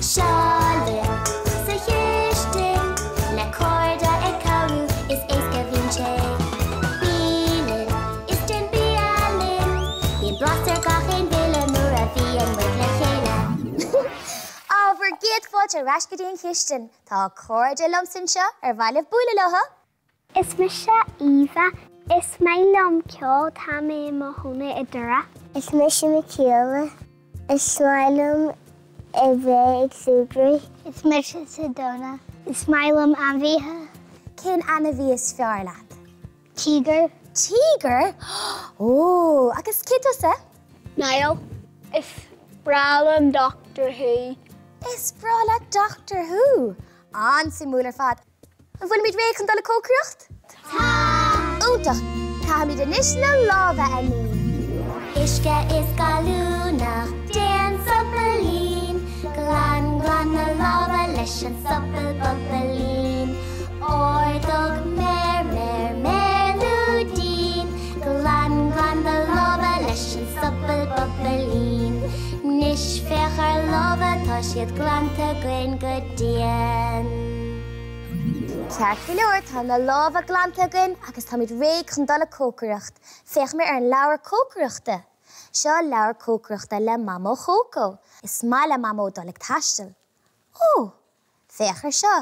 Seo linn sa chistin le cairde ag cabhrú is éasca bíonn sé. Bí linn is déan bia linn, bíonn blas ar gach aon bhille nuair a bhíonn muid le chéile. Á, bhur gcéad fáilte ar ais go dtí an chistin. Tá cairde liomsa anseo, ar mhaith libh bualadh leo? Is mise Eva. Is maith liom ceol. Tá mé i mo chónaí i Doire. Is mise Michaela. Is maith liom a bheith ag súgradh. Is mise Sedona. Is maith liom ainmhithe. Cén ainmhí is fearr leat? Tíogar. Tíogar? Ó, agus cé tusa? Niall. Is breá liom Doctor Who. Is breá leat Doctor Who? An-suimiúil ar fad. An bhfuilimid réidh chun dul ag cócaireacht? Tá! Iontach! Caithfimid anois na lámha a ní. Uisce is gallúnach, déan sopailín, Glan, glan na lámha leis an sopail bopailín. Ordóg, méar, méar, méar lúidín, Glan, glan do lámha leis an sopail bopailín. 'Nois féach ár lámha, tá siad glanta againn go dian. Ceart go leor, tá na lámha glanta againn agus táimid réidh chun dul ag cócaireacht. Féachfaidh mé ar an leabhar cócaireachta. Seo leabhar cócaireachta le Mamó Chócó. Is maith le Mamó dul ag taisteal. Ó! Féach ar seo!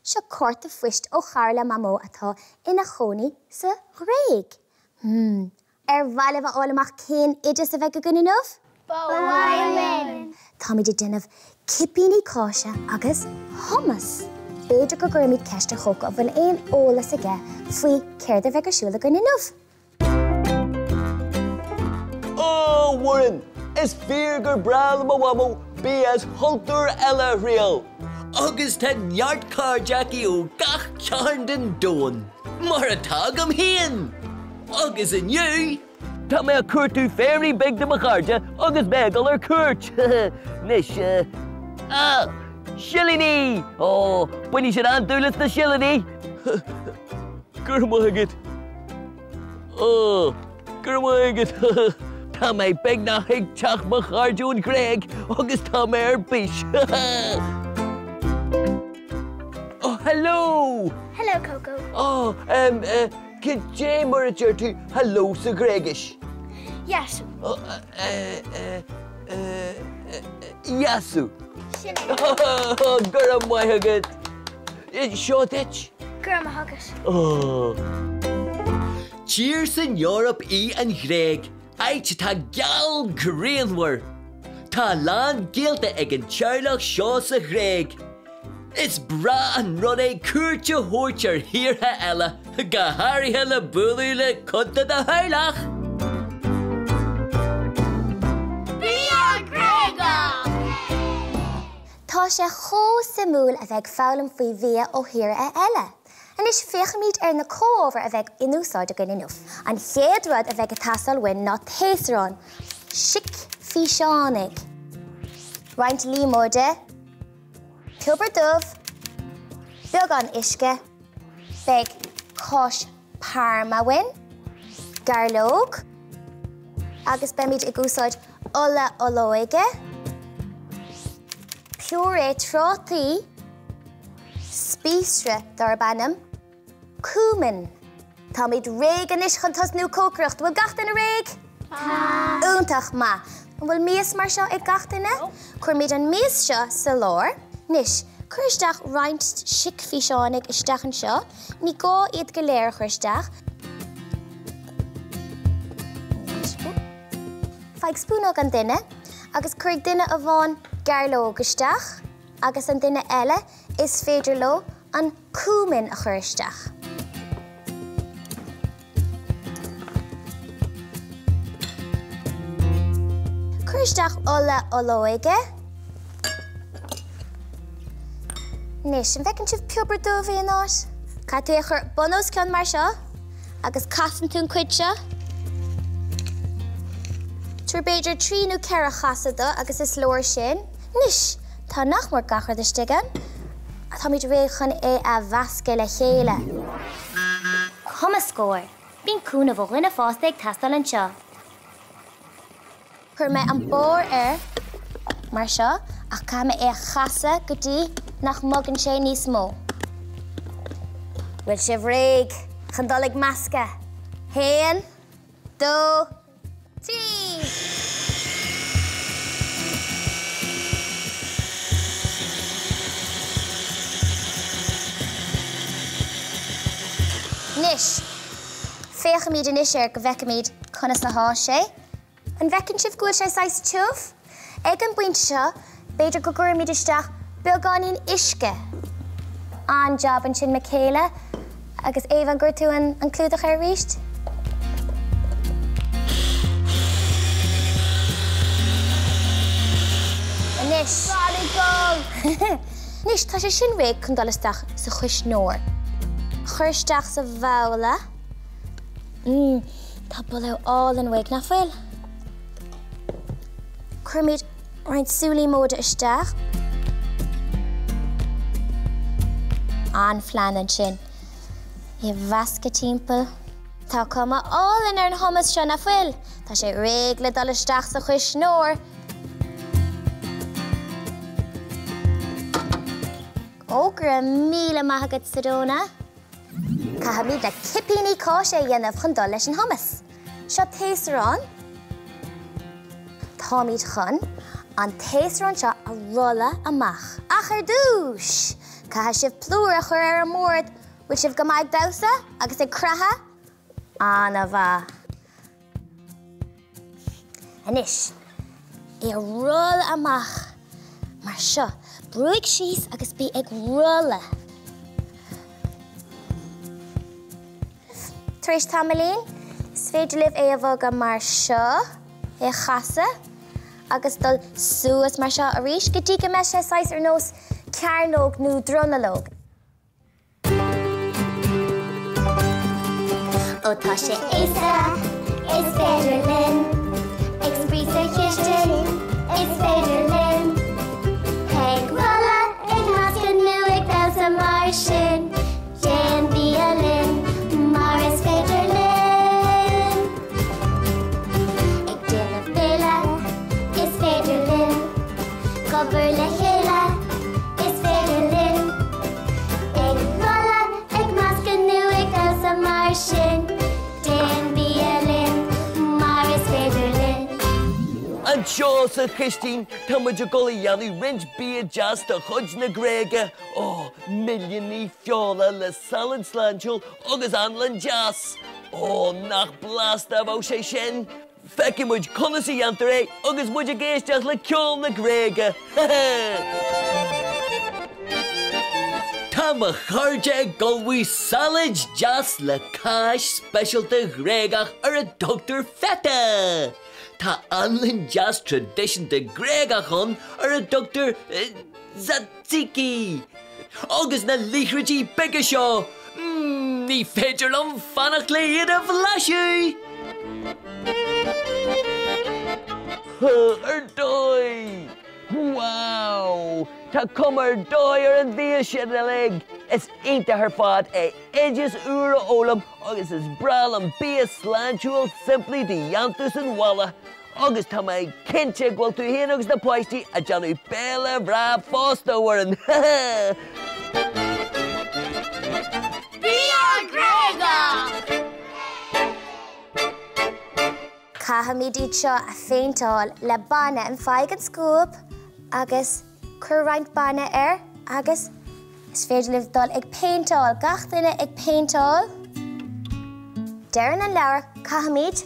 Seo cárta phoist ó chara le Mamó atá ina chónaí sa Ghréig. Hmm, Ar mhaith libh a fháil amach cén oideas a bheidh againn inniu? Ba mhaith linn! Táimid ag déanamh cipíní cáise agus hummus. B'fhéidir go gcuirfimid ceist ar Chócó an bhfuil aon eolas aige faoi céard a bheidh ar siúl againn inniu. Ó, a Mhuireann, is fíor gur breá le mo mhamó bia as chultúir eile a thriail. Agus tá neart cairde aici ó gach cearn den domhan, mar atá agam féin! Agus inniu, tá mé ag cuartú féirín beag do mo chairde agus mé ag dul ar cuairt! Anois, ah, silíní! Ó, bainfidh siad an-dúil as na silíní! Go raibh maith agat. Ó, go raibh maith agat. Tá mé beagnach ag teach mo chairde ón Ghréig agus tá mé ar bís! Oh, hello! Hello, Coco. Oh, um, uh, Cad é mar a deir tú hello sa Ghréigis? Yassou. Yassou. Sin é. Go raibh maith agat. Seo duit. Go raibh maith agat. Tír san Eoraip í an Ghréig, áit atá geal grianmhar. Tá a lán gaolta ag an teaghlach seo sa Ghréig. Is breá an rud é cuairt a thabhairt ar thíortha eile, go háirithe le bualadh le cuid de do theaghlach! Bia Gréagach! Tá sé chomh suimiúil a bheith ag foghlaim faoi bhia ó thíortha eile. Anois féachfaimid ar na comhábhair a bheidh in úsáid againn inniu. An chéad rud a bheidh ag teastáil uainn ná taosrán, sicfhíseánaigh, roinnt líomóide, Piobar dubh, beagán uisce, beidh cáis Parma uainn, gairleog agus beimid ag úsáid ola olóige, piúré trátaí, spíosra darb ainm cúman. Táimid réidh anois chun tosnú cócaireacht. Bhfuil gach duine réidh? Tá! Iontach maith. An bhfuil mias mar seo ag gach duine? Cuirfimid an mias seo sa lár. Anois, cuir isteach roinnt sicfhíseánaigh isteach anseo. Ní gá iad go léir a chur isteach. Faigh spúnóg an duine agus cuirfidh duine amháin gairleog isteach agus an duine eile Is féidir leo an cúman a chur isteach. Cuir isteach ola olóige. Anois, an bhfeiceann sibh piobar dubh aon áit? Caithfidh tú é a chur bun os cionn mar seo agus casann tú an cuid seo. Tabhair b'fhéidir 3 nó 4 chasadh dó agus is leor sin. Anois, tá nach mór gach rud istigh ann. Táimid réidh chun é a mheascadh le chéile. Cumascóir, Bíonn cúnamh ó dhuine fásta ag teastáil anseo. Chuir mé an barr air mar seo ach caithfidh mé é a chasadh go dtí nach mbogann sé níos mó. Bhfuil sibh réidh chun dul ag meascadh? Haon, dó, 3! Anois, féachaimid anois air go bhfeicimid conas athá sé. An bhfeiceann sibh go bhfuil sé saghas tiubh? Ag an bpointe seo, b'fhéidir go gcuirfimid isteach beagáinín uisce. An-jab ansin Michaela. Agus Ava, an gcuirfidh tú an clúdach air arís? Anois. Anois, tá sé sin réidh chun dul isteach sa chuisneoir. Cuir isteach sa bhabhla. Mmm, tá boladh álainn uaidh, nach bhfuil? Cuirimid roinnt sú líomóide isteach. An-phlean ansin. É a mheascadh timpeall. Tá cuma álainn ar an hummus seo, nach bhfuil? Tá sé réidh le dul isteach sa chuisneoir. Ó, go raibh míle maith agat, Sedona. Caithfimid na cipíní cáise a dhéanamh chun dul leis an hummus. Seo taosrán. Táimid chun an taosrán seo a rolladh amach. Ach ar dtús, caithfidh sibh plúr a chur ar an mbord. Bhfuil sibh go maith ag damhsa agus ag croitheadh? An-mhaith. Anois, é a rolladh amach mar seo. Brúigh síos agus bí ag rolladh. Tar éis tamaillín, is féidir libh é a bhogadh mar seo, é a chasadh agus dul suas mar seo arís go dtí go mbeidh sé saghas ar nós cearnóg nó dronuilleog. Ó tá sé éasca, is féidir linn Ag spraoi sa chistin, is féidir linn Ag rolladh, ag meascadh nó ag damhsa mar sin Déan bia linn mar is féidir linn. Ag déanamh béile, is féidir linn. Ag obair le chéile, is féidir linn. Ag rolladh, ag meascadh nó ag damhsa mar sin. Déan bia linn mar is féidir linn. Anseo sa chistin, tá muid ag dul a dhéanamh roinnt bia deas de chuid na Gréige. Ó, millíní feola le salann sláintiúil agus anlann deas! Ó, nach blasta a bheadh sé sin! Feicfidh muid conas a dhéantar é agus muid ag éisteacht le ceol na Gréige! Tá mo chairde ag ullmhú sealáid deas le cáis speisialta Ghréagach ar a dtugtar feta! Tá anlann deas traidisiúnta Gréagach ann ar a dtugtar tzatziki! Agus na liathróidí beaga seo! Mmm, ní féidir liom fanacht le iad a bhlaiseadh! Ar dóigh! Wow! Tá cuma ar dóigh ar an bhia sin uilig! Is iontach ar fad é oideas úr a fhoghlaim agus is breá liom bia sláintiúil simplí de dhéantús an bhaile. Agus tá mé cinnte go bhfuil tú féin agus na páistí ag déanamh béile bhreá fosta, a Mhuireann! Bia Gréagach! Caithfimid iad seo a phéinteáil le bainne. Faigh an scuab agus cuir roinnt bainne air agus is féidir libh dul ag péinteáil. Gach duine ag péinteáil. Deireann an leabhar, caithfimid.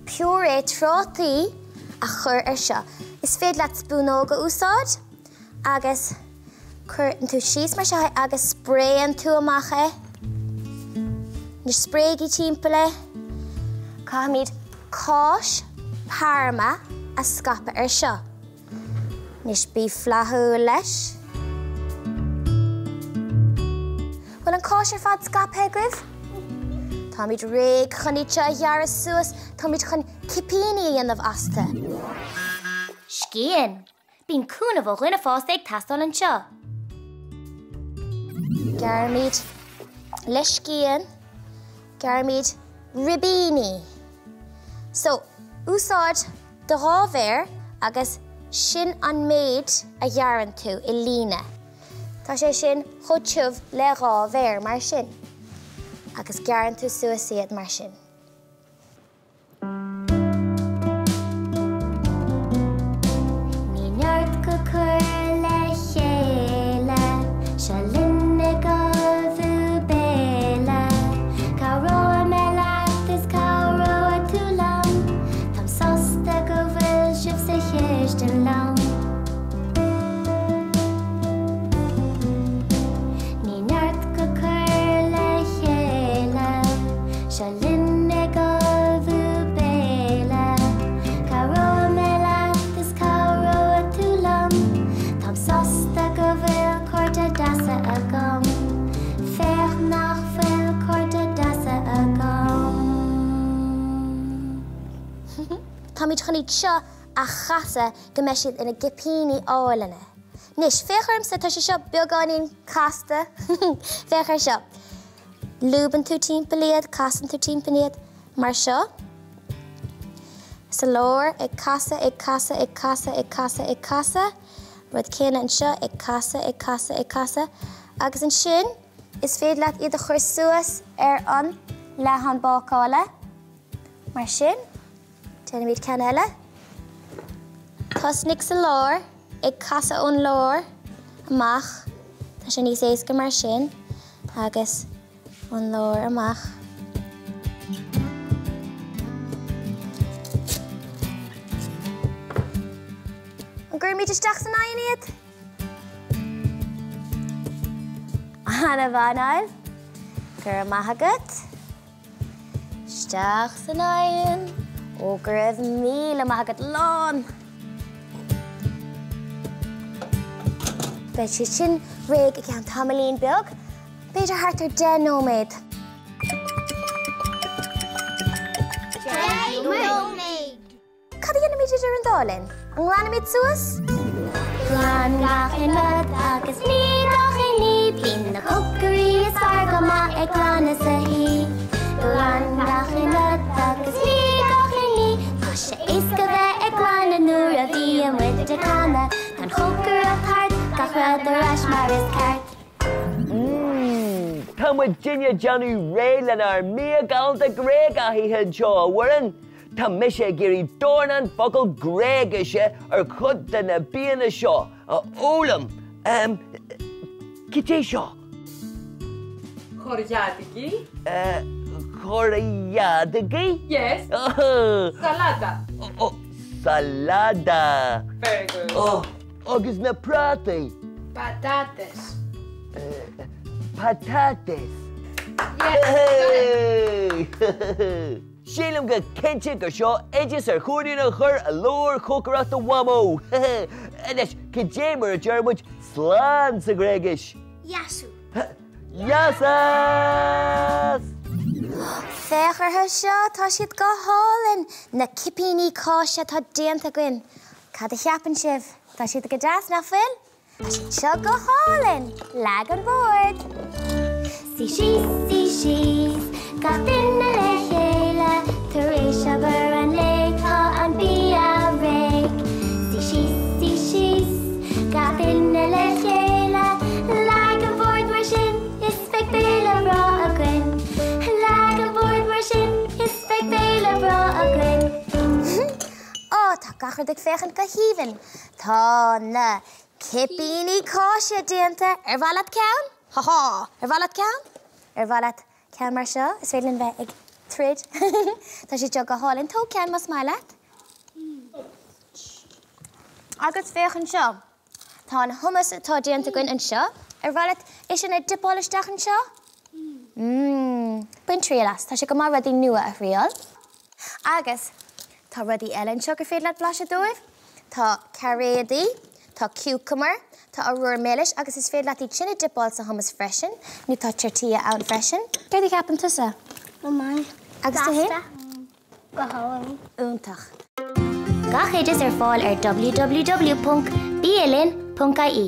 Piúré trátaí a chur ar seo. Is féidir leat spúnóg a úsáid agus cuireann tú síos mar seo é agus spréann tú amach é. Anois spréigí timpeall é. Caithfimid cáis Parma a scaipeadh ar seo. Anois bí flaithiúil leis. Bhfuil an cáis ar fad scaipthe agaibh? Táimid réidh chun iad seo a ghearradh suas, táimid chun cipíní a dhéanamh astu. Scian! Bíonn cúnamh ó dhuine fásta ag teastáil anseo. Gearraimid le scian, gearraimid ribíní. So, úsáid. Do dhá mhéar agus sin an méid a ghearrann tú i líne. Tá sé sin chomh tiubh le dhá mhéar mar sin. Agus gearrann tú suas iad mar sin. Ní neart go cur le chéile, seo linn ag ullmhú béile. Cabhróidh mé leat is cabhróidh tú liom, táim sásta go bhfuil sibh sa chistin liom. Ní neart go cur le chéile, seo linn ag ullmhú béile. Cabhróidh mé leat is cabhróidh tú liom, táim sásta go bhfuil cairde deasa agam. Féach nach bhfuil cairde deasa agam. Táimid chun iad seo a chasadh go mbeidh siad ina gcipíní álainne. Anois, féach ormsa, tá sé seo beagáinín casta. Féach ar seo. Lúbann tú timpeall iad, casann tú timpeall iad, mar seo. Sa lár, ag casadh, ag casadh, ag casadh, ag casadh, ag casadh. Rud céanna anseo, ag casadh, ag casadh, ag casadh. Agus ansin, is féidir leat iad a chur suas ar an leathán bácála, mar sin. Déanfaimid ceann eile. Tosnaigh sa lár, ag casadh ón lár amach. Tá sé níos éasca mar sin. Agus ón lár amach. An gcuirfimid isteach san oigheann iad? An-mhaith, Niall. Go raibh maith agat. Isteach san oigheann. Ó, go raibh míle maith agat. Lán! Beidh siad sin réidh i gceann tamaillín beag, b'fhéidir thart ar 10 nóiméad. 10 nóiméad! Cad a dhéanfaimid idir an dá linn? An nglanfaimid suas? Glan gach aon rud agus nigh gach aon ní, Bíonn na cócairí is fearr go maith ag glanadh sa tí. Glan gach aon rud agus nigh gach aon ní, Tá sé éasca bheith ag glanadh nuair a bhíonn muid ag canadh. Tá an chócaireacht thart, gach rud ar ais mar is ceart. Mmm, tá muidinne ag déanamh réidh lenár mbia galánta Gréagach a ithe anseo, a Mhuireann. Tá mise ag iarraidh dornán focal Gréigise ar chuid de na bianna seo a fhoghlaim. Ehm, cad é seo? Χωριάτικη. Eh, χωριάτικη? Yes. Σαλάτα. Oh, σαλάτα. Very good. Oh, agus na prátaí? Πατάτες. Eh, patates. Yes. Hey! Sílim go cinnte gur seo oideas ar chóir dúinn a chur i leabhar chócaireachta Mhamó! Anois, cad é mar a deir muid slán sa Ghréigis? Γεια σου. Γεια σας! Féach orthu seo, tá siad go hálainn! Na cipíní cáise atá déanta againn. Cad a cheapann sibh? Tá siad go deas, nach bhfuil? Tá siad seo go hálainn! Leag an bord! Suigh síos, suigh síos, gach duine le chéile, tar éis obair an lae tá an bia réidh. Suigh síos, suigh síos, gach duine le chéile, leag an bord mar sin is beidh béile breá againn. Leag an bord mar sin is beidh béile breá againn. Á, tá gach rud ag féachaint go haoibhinn! Tá na cipíní cáise déanta! Ar mhaith leat ceann? Ha ha! Ar mhaith leat ceann? Ar mhaith leat ceann mar seo? Is féidir linn bheith ag troid. Tá siad seo go hálainn. Tóg ceann más maith leat. Agus féach anseo. Tá an hummus atá déanta againn anseo. Ar mhaith leat é sin a dipeáil isteach anseo? Mmm. Bain triail as. Tá sé go maith rudaí nua a thriail. Agus tá rudaí eile anseo gur féidir leat blaiseadh dóibh. Tá cairéadaí, tá ciúcamar, tá arúr milis agus is féidir leat iad sin a dipeáil sa hummus freisin, nó tá tortilla ann freisin. Céard a cheapann tusa? Go maith. Agus tú féin? Go hálainn. Iontach. Gach oideas ar fáil ar www.bialinn.ie.